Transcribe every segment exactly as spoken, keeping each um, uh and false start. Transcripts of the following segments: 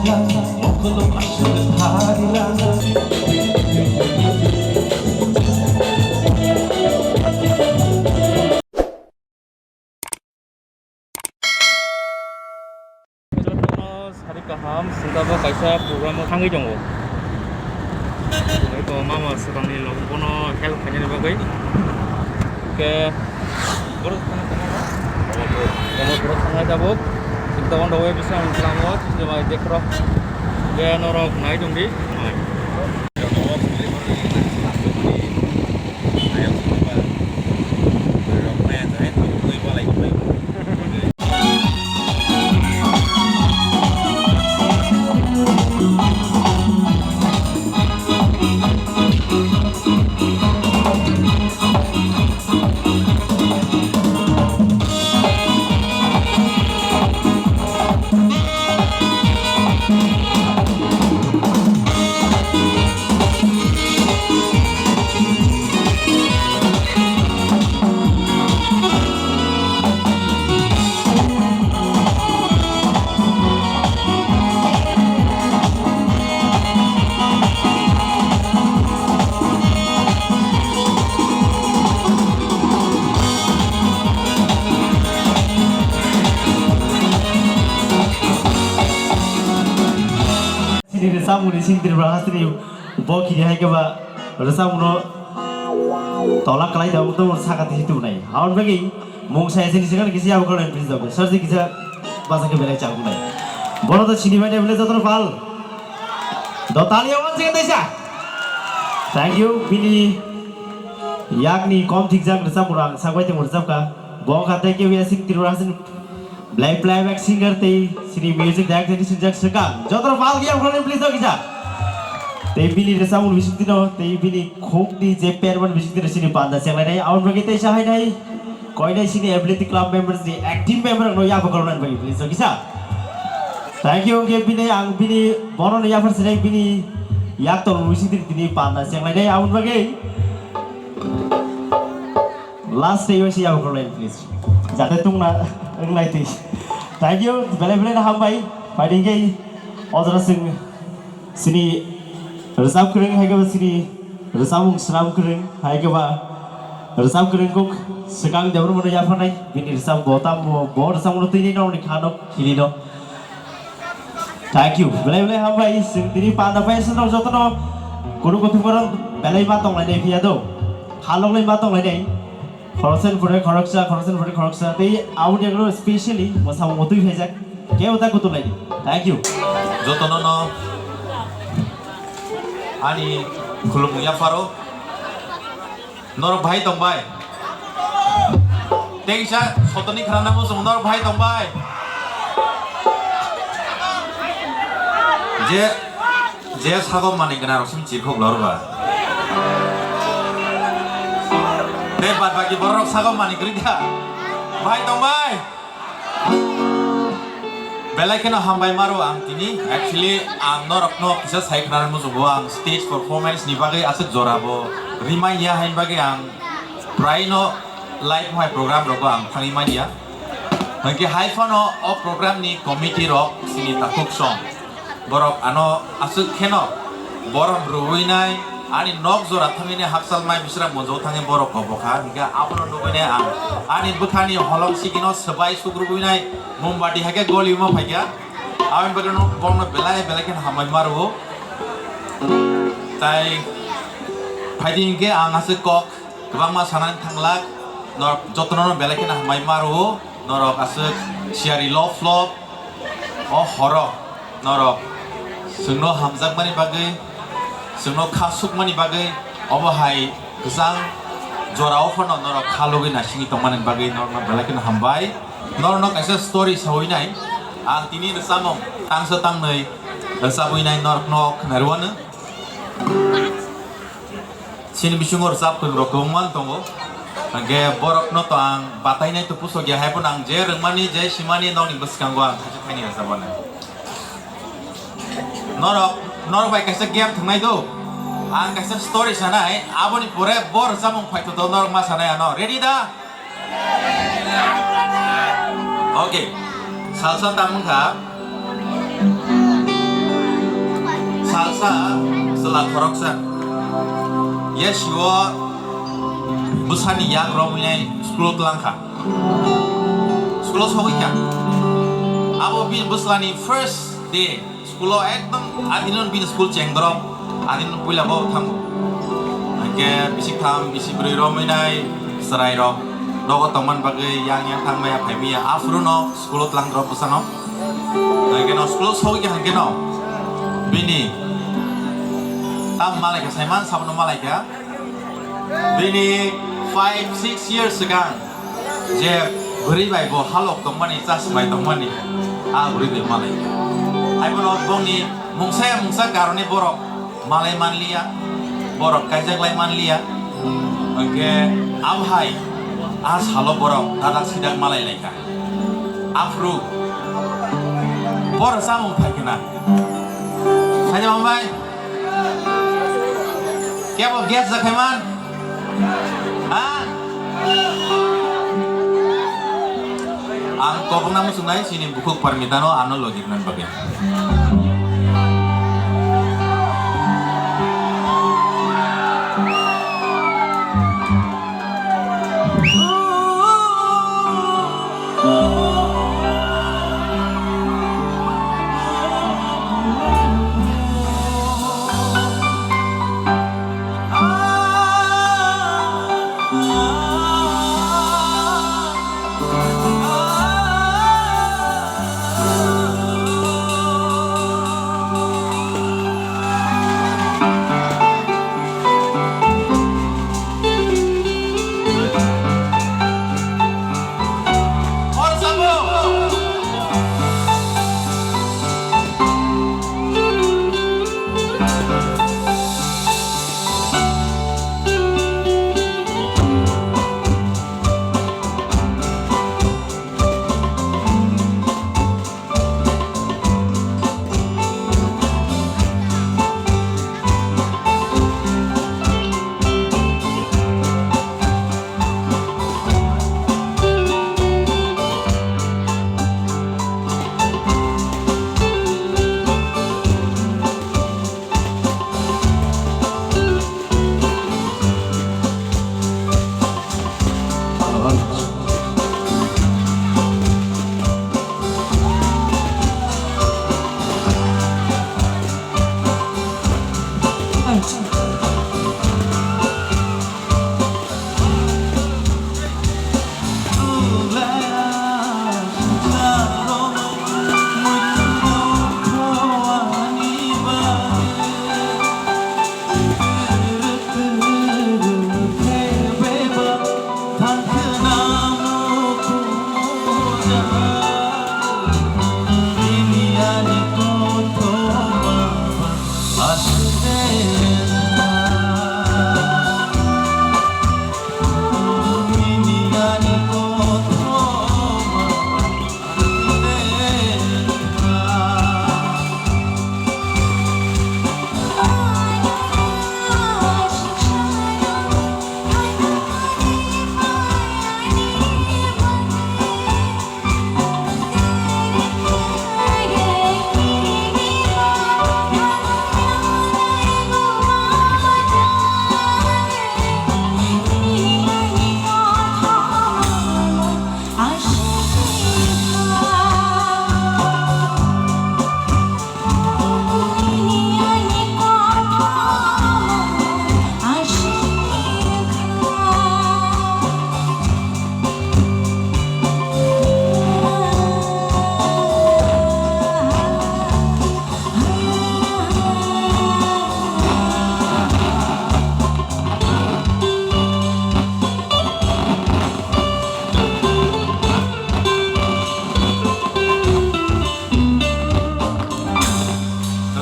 Jotono sari kaham, singkabo kaisa program o thangwi tongo. Eko mama swkangni logo bono help khainani bagwi. Ke borok thangwi tongo. Omo borok thangnai tabuk. Singkabo ndo wai bising ang tlango, singkabo dekro. Ke norok nai tongdi. Chini rwchapmungni sing Tripura hasteni bo kiri hai khe ba rwchapmungno tola kwlai tongo, tongmung saka tisi tubunai. Aboni bagwi mung saya chini sikang kisi abo khorang prince dogo. Sir si kisa basa khe belai chaknai. Bono to sini bai belai jotono pal. Do tali awan sing desa. Thank you. Bini yakni kom thikjak rwchapmung ang sagbai tongmung rwchapkha. Bo kha tei khe sing Tripura hasteni Blai playback singer tei sini music director ni sinjak swkang. Jotor bal giya khoroknwi please dok kisa. Tei bini rwchapmung bisingtwi no, tei bini khukni je perman bisingtwi no sini panda chenglai nai. Aboni bagwi tei sahai nai. Koinai sini Athletic Club members ni active member no yabo khoroknani bagwi please dok kisa. Thank you, hwnkhe bini ang bini bono no yaphar sinai bini yak tong bisingtwi tini panda chenglai nai. Aboni bagwi Last day wasi yabo khoroknai, please. Jate tungna wngnai twi. Thank you, belai belai no hambai. Phaidi khe ojora sing sini rwchap kwrwng hai khe ba sini rwchapmung swnam kwrwng hai khe ba rwchap kwrwng kuk swkang Debbarmano yapharnai bini rwchap bo tamo bo rwchapmungno twi nini nokni kha nok khini no. Thank you. Belai belai hambai. Chwng tini panda pai swnrok jotono kunu kuthumkorok belai ma tonglainai phiya do. Halok lai ma tonglainai. Khoroksa ni pore khoroksa, khoroksa ni pore khoroksa. Tei aboni agro specially mwsamung motwi phaijak. Kebo ta kutung laidi. Thank you. Jotono no ani khulumung yapharo. Norok bahai tong bai? Tei kisa sotoni khna nang muchung norok bahai tong bai? Je, je sago mani gana rok sim chirkhok lor ba. Tei bad baki borok rok sago mani kwrwi da. Bahai tong bai? Belai kheno hambai maro ang tini. Actually, ang norokno kisa sai khna muchungo, ang stage performance ni bagwi aswk jora bo rimanya hain bagwi ang prai no live hai program rogo ang thangwi manya. Hwnkhe hai phano o program ni committee rok sini takhuk song. Borok ano aswk kheno borom rwui nai, ani nok jora thangwi nai, hakchal mai bisra monjo thangwi borok kobokha, hwnkhe abono nugwi nai ang ani bwkhani holong sigino swbai sukrubui nai, mombati hai khe goli wngma phaikha, aboni bagwi no bongno belai belai kheno hambai ma rwo. Tai phaidi hwnkhe ang aswk kok kwbangma sanani thanglak, norok jotono no belai kheno hambai ma rwo, norok aswk siyari lop lop. O horo norok chwngno hamjakmani bagwi, chwngno kha sukmani bagwi, obo hai kwchang jorao phano norok kha logwi naisingwi tongmani bagwi norokno belai kheno hambai. Norokno kaisa story sawi nai. Ang tini rwchapmung tangsa tangnwi rwchapwi nai norokno khwnarwano. Chini bisingo rwchap kwrwng rok kwbangma tongo. Hwnkhe borokno to ang batainai to pusok ya, hai phano ang je rwngmani, je simani nokni bwskango ang thaisa thaini rwchapmani. Norok, norok bai kaisa game thwngnai do. Ang kaisa story sanai, aboni pore bo rwchapmung phaithoto norok ma sanai ano. Ready da? Okay. Salsa tamo wngkha. Asa chwla khoroksa. Yesio bwsani yak romwi nai school o twlang kha. School o sogwi kha. Abo bini bwslani first day. School o ekdom adino bini school chengdorok. Adino puila bo thango. Hwnkhe bisik tham, bisik bwrwi romwi nai chwrai rok. Nogo tongmani bagwi yang yang thangmaya phaimaya. Aphuru no school o twlang rok bwsano. Hwnkhe no school o sogwi kha hwnkhe no bini tam malaikha, saiman sabono malaikha. Bini five six years swkang je bwrwi bai bo halok tongmani, chasmai tongmani, a bwrwi bai malaikha. Haibono bongni mungsa ya mungsa karone borok malai manliya, borok kaijak lai manliya. Hwnkhe abo hai a salo borok dadak sidak malai laikha. Aphuru boro chamung phai khna. Saida mambai? Kebo gas jakhaiman? Ha? Ang kobongna muchungnai chini bukhuk Parmitano ano logi rwna bagwi.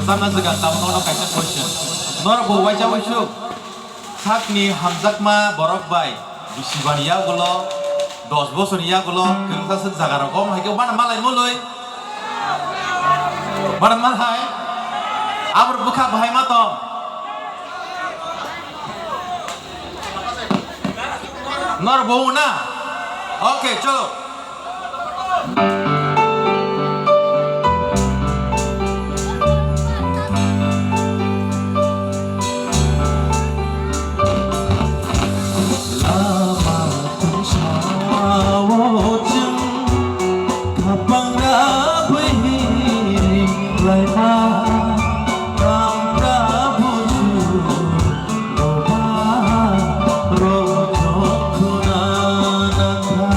Rwchapna swkang tabuk nono kaisa question. Norok bo waisa waisuk sakni hamjakma borok bai bisi bani yagulo, dos bosor ni yagulo kwrwngsa swk jaga rogo omo hai khe uanama malai mului. Mara malhai. Abor bwkha bahai ma tong. Nor bo na. Okay, chalo. Pangra bwhi laima, pangra buju boba rok jokhuna nangkha.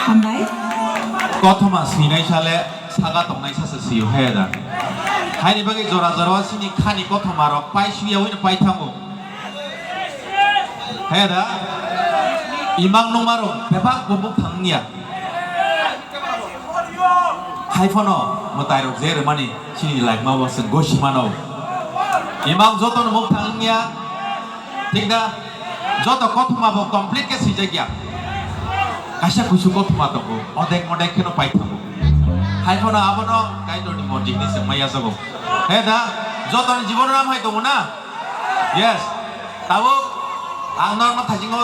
Hambai. Kothoma swinai sale saka tongnai sasa sio he da. Haini bagwi jora jora o sini khani kothoma rok pai suya wino pai thango. He da. Imang nungma rok bebak bo buk thangya. Hai phano mwtai rok je rwmani sini lai ma bo swng gosi mano. Imang joto no buk thangya. Thik da. Joto kothoma bo complete khe swijak ya. Kaisa kusu kothoma tongo, odek modek kheno pai thango. Hai phano abono Kaitorni monjik ni sengma yachago. He da, joto ni jibon ram hai tongo na? Yes. Tabuk ang norok no thasingo,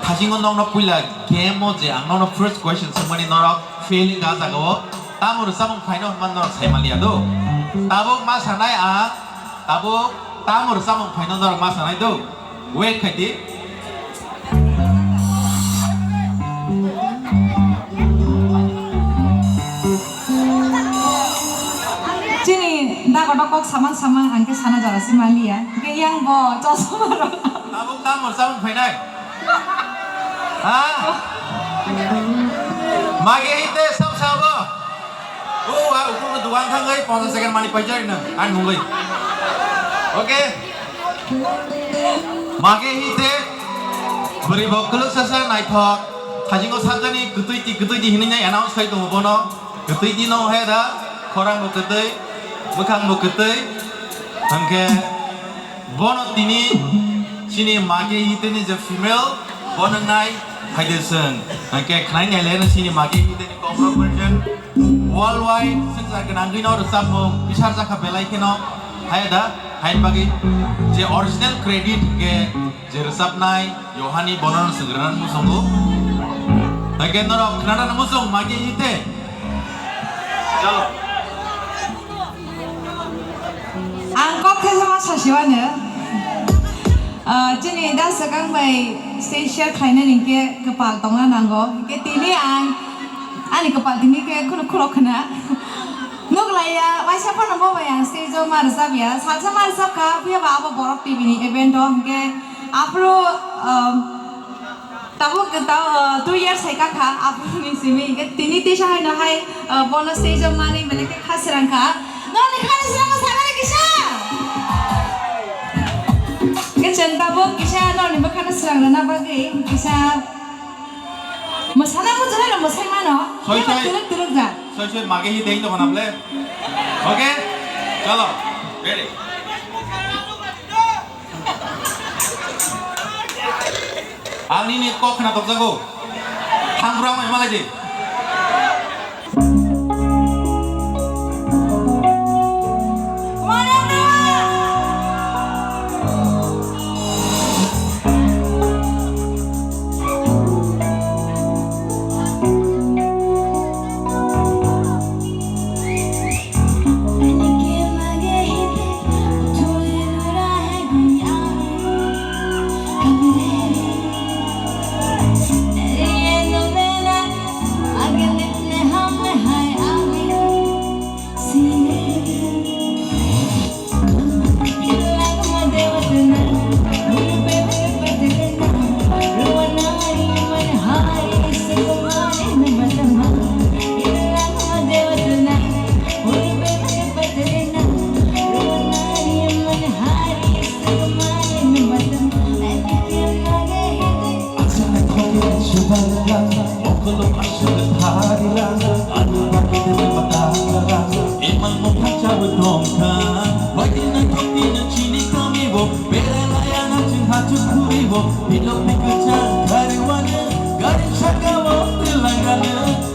thasingo norok no puila game o je ang norok no first question swngmani norok failing ka jaga o. Tamo rwchapmung phaino hwnma norok sai maliya do. Tabuk ma sanai ang, tabuk tamo rwchapmung phaino norok ma sanai do. Wait khai di. Chini dagoto kok samang samang ang khe sana jora si maliya. Hingke yang bo chosma rok. Tabuk tamo rwchapmung phainai. Ha? Mage hite sab sabo. O, a, ukur dugan thangwi ponchas second mani paijak rino, ani mungwi. Okay? Mage hite, bwrwi bo kwlwk sasa naithok, thasingo sajani kwtwi ti, kwtwi ti hinwi nai announce khai tongo bono. Kwtwi ti no he da, khorang bo kwtwi, bwkhang bo kwtwi. Hwnkhe, Bono tini chini Mage Hite ni je female, bono nai phaide chwng. Hwnkhe khnai nai le chini Mage Hite ni kokborok version worldwide swngchar gwnangwi no rwchapmung bisar jakha belai kheno hai da, hain bagwi je original credit hwnkhe je rwchapnai Yohani bono no swngwrwna muchungo. Hwnkhe norok khwnana muchung Mage Hite. Chalo. Ang kok khe ma sasiwano. Ah, chini da swkang bai stage share khlainani hwnkhe kwpal tongna nango. Hwnkhe tini ang ani kwpal tini khe khunu khulok khna. Nuklaiya, waisa phano bo bai ang stage o ma rwchapya. Salsa ma rwchapkha, phiya ba abo Borok T V ni event o. Hwnkhe aphuru, ah, Tabuk, ta-, uh, two years hai kakha, aboni simi, hingke tini tisa hai no hai, uh, bono stage o mani belai khe kha srang kha. Noni kha srang kha, sabai kisa. Hingke chwng tabuk kisa noni bwkhano srang rwna bagwi kisa mwsana muchunai no mwsai mano. Soi, soi. Turuk turuk ja. Soi, soi, mage hi dei to khana ble. Okay? Chalo. Ready. Ang nini kok khna tokjago. Thang bro, ang malai di.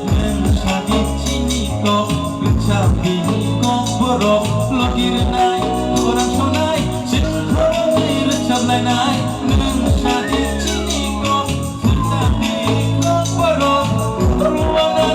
Nwng sadi chini kok, kwcham bini kok borok, logirnai, khorang sonai, chwng khoroknwi rwchap lainai. Nwng sadi chini kok, kwcham bini kok borok, ruana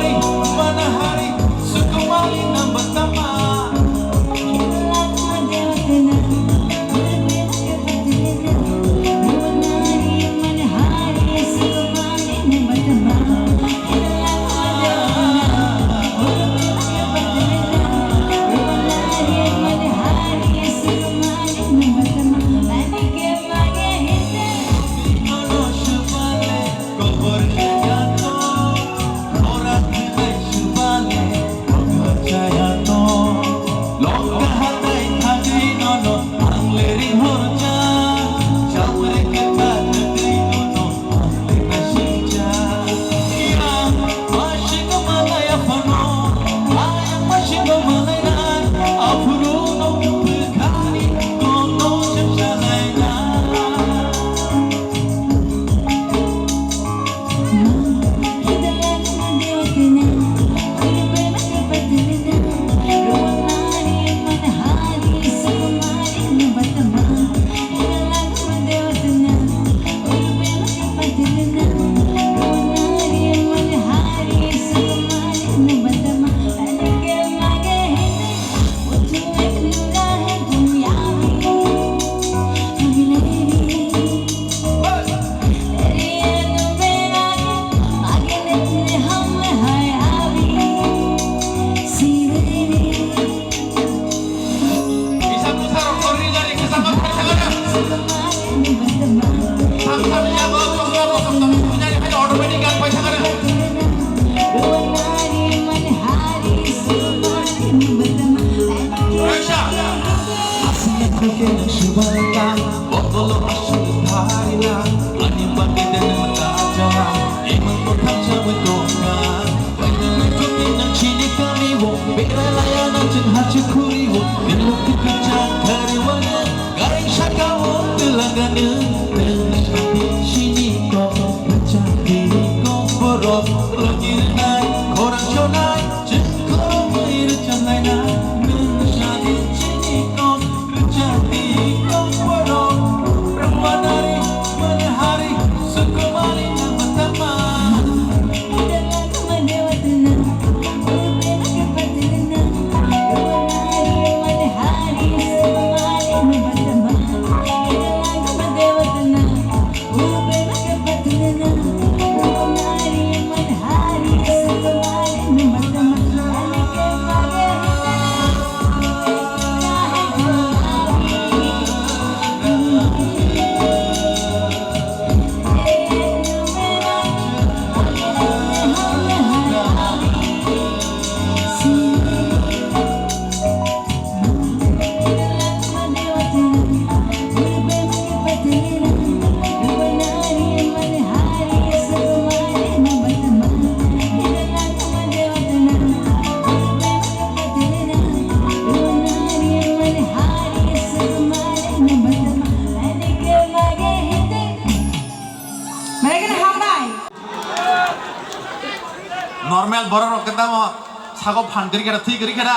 Normal borok rok khe tamo sago phan kwrwi khera, thwi kwrwi khera.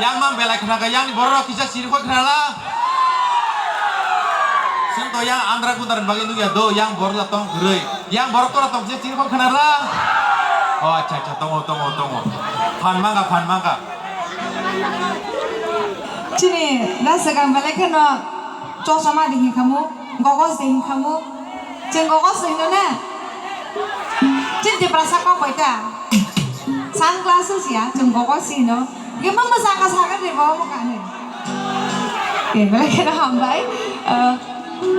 Yang mang belai khna kha, yang ni borok rok kisa siri khoi khna la. Seng to yang andra gundar bagwi nugya do, yang borok la tong kwrwi. Yang borok tora tong kisa siri khoi khna la. Oh, acha, acha, tongo, tongo, tongo. Phan manga, phan manga. Chini na segang belai kheno chosma di hinkhamu, gogos di hinkhamu. Cheng gogos di hino ne? Chini Tiprasa kok bai ta? Sunglasses ya, cheng gogos di hino. Ge mama saka saka de bawa mo kane. Ge belai kheno hambai. Eh,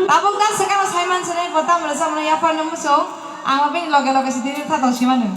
tabuk na segang saiman sene kota mula samana ya pa namu so. Ang bini loge loge si dini tha tong simanu.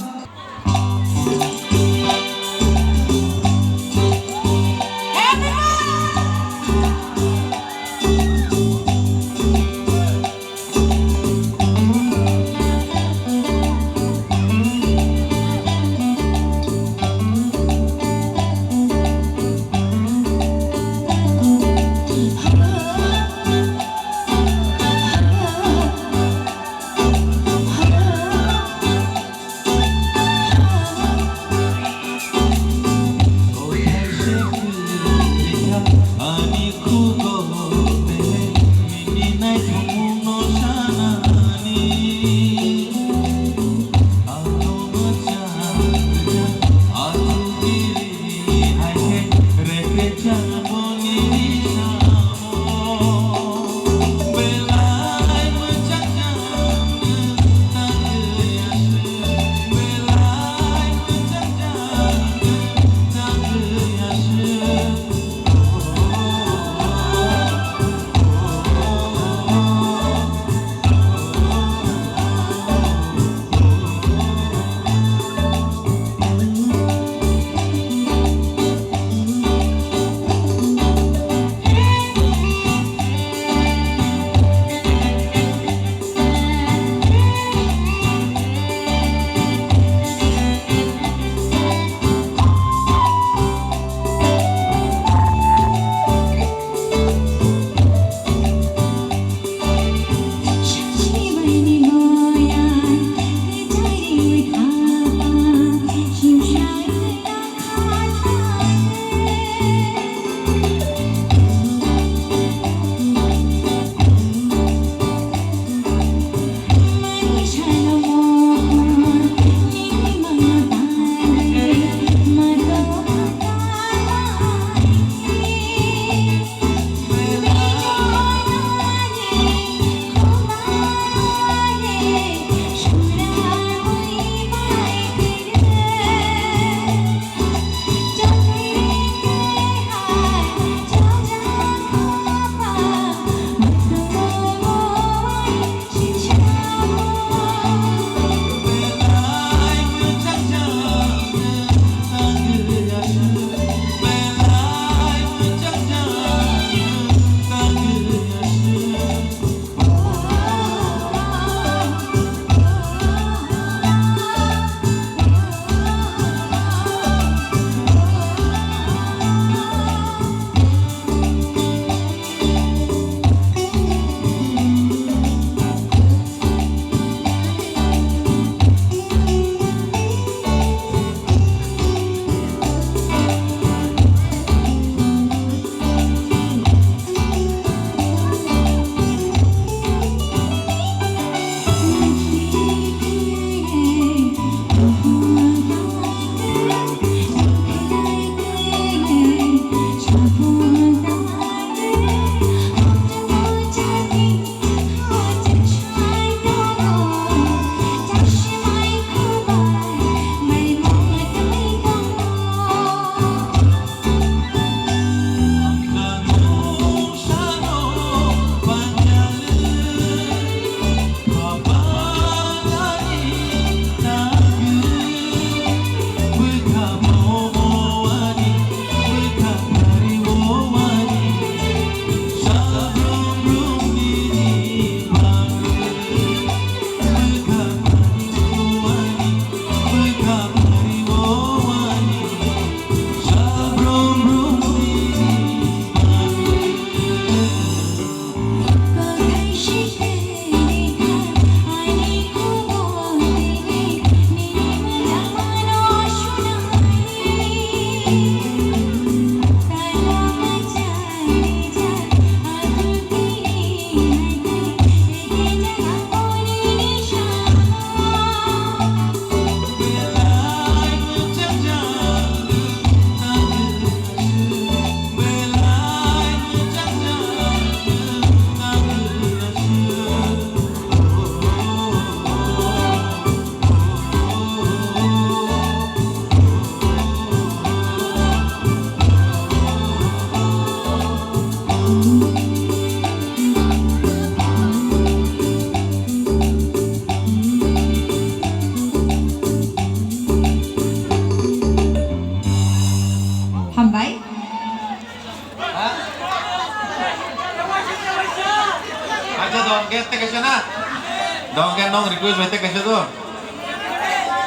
Tong khe nong request bai tei kaisa do.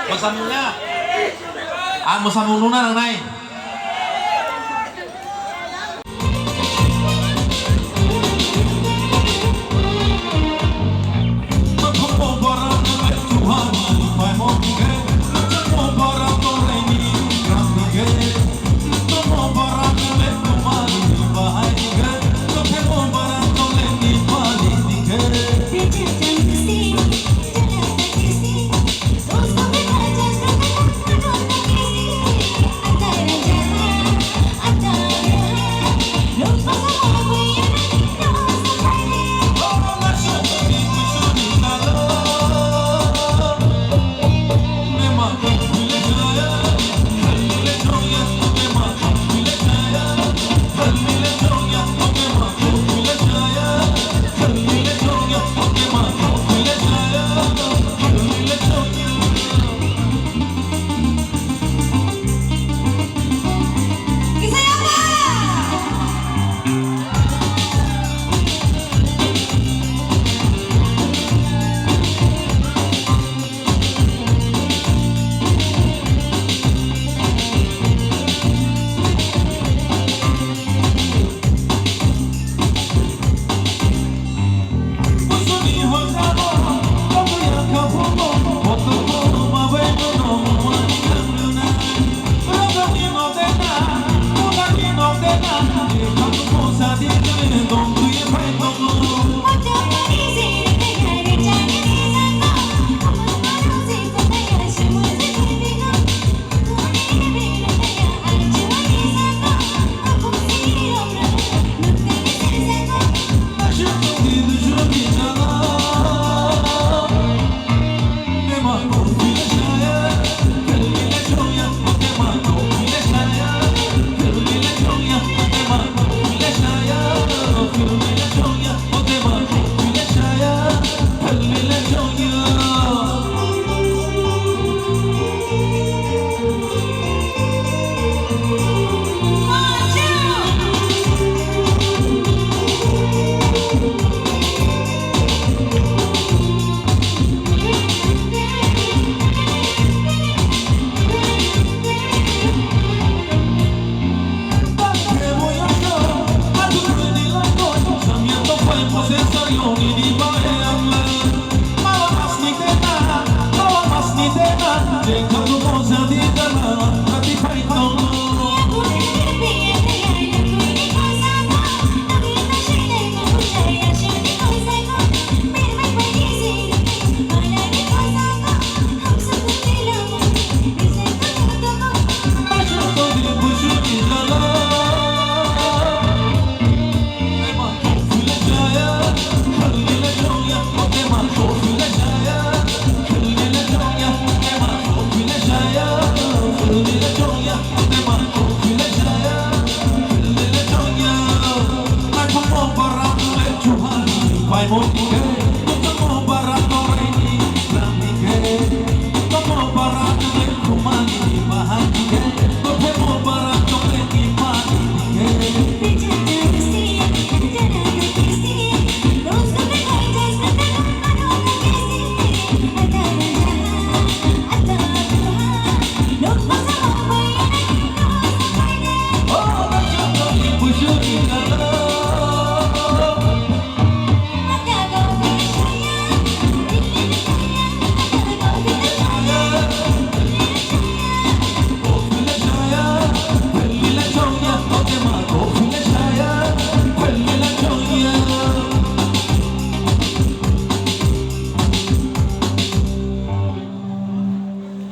Mwsamung ya. Ang mwsamung nungna nangnai.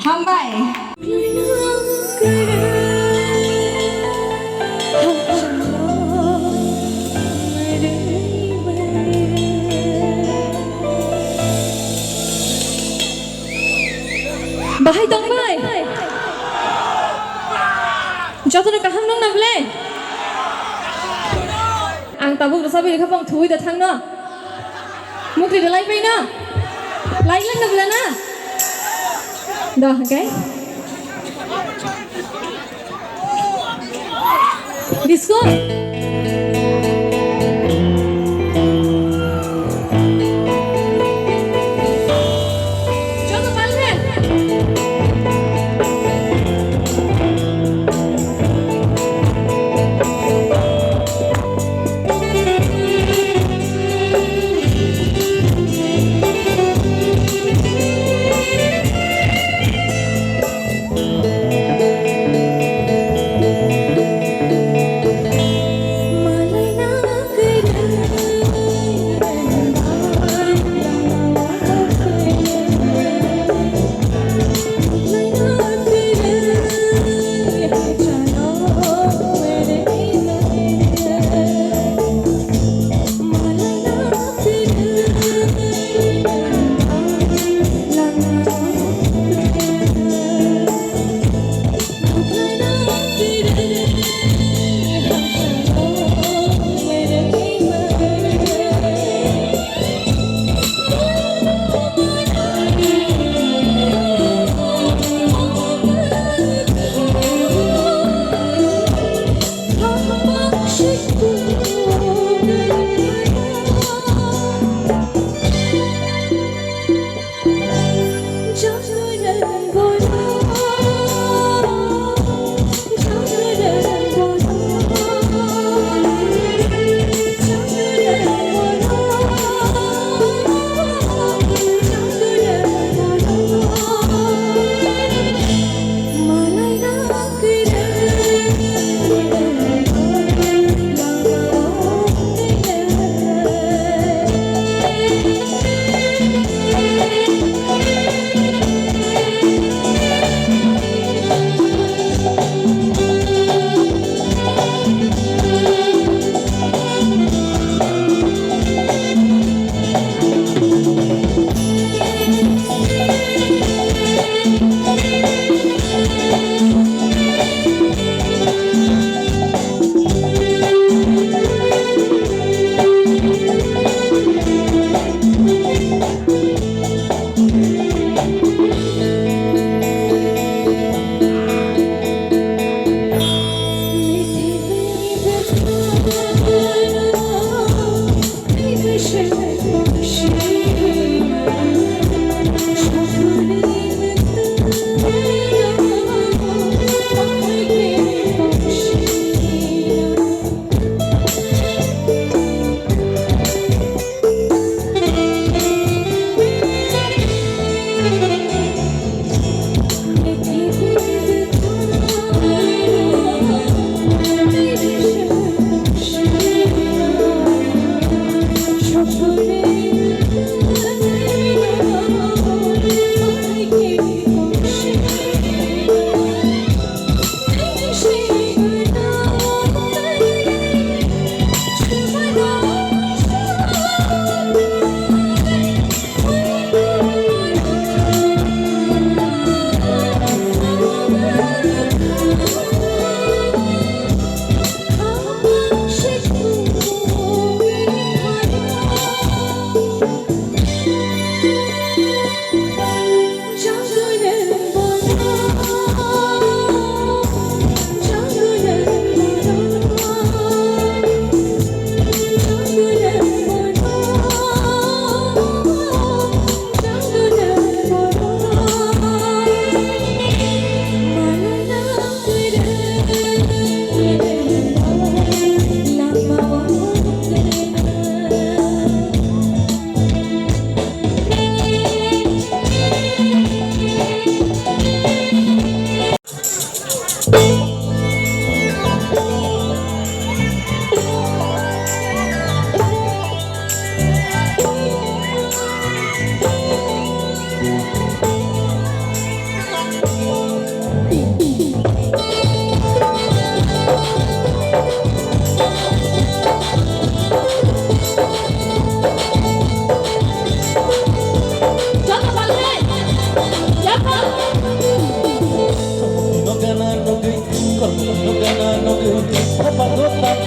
Hambai. Bahai tongbai. Jotono kaham nung na ble? Ang tabuk rwchapwi rwkha bong thuwi da thangno. Mukri da lai paino. Lai lang na bla na. Do, okay. Disco.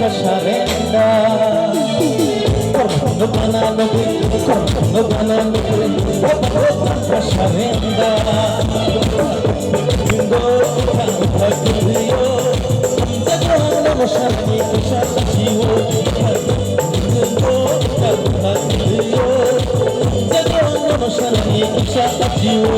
Surrender. Kormo no gana no gwi, kormo no gana no gwi, baba o tangka surrender. Bingo tangka gwiyo, jago ang no mosani kisa kisiwo. Bingo tangka gwiyo, jago ang no mosani kisa kisiwo.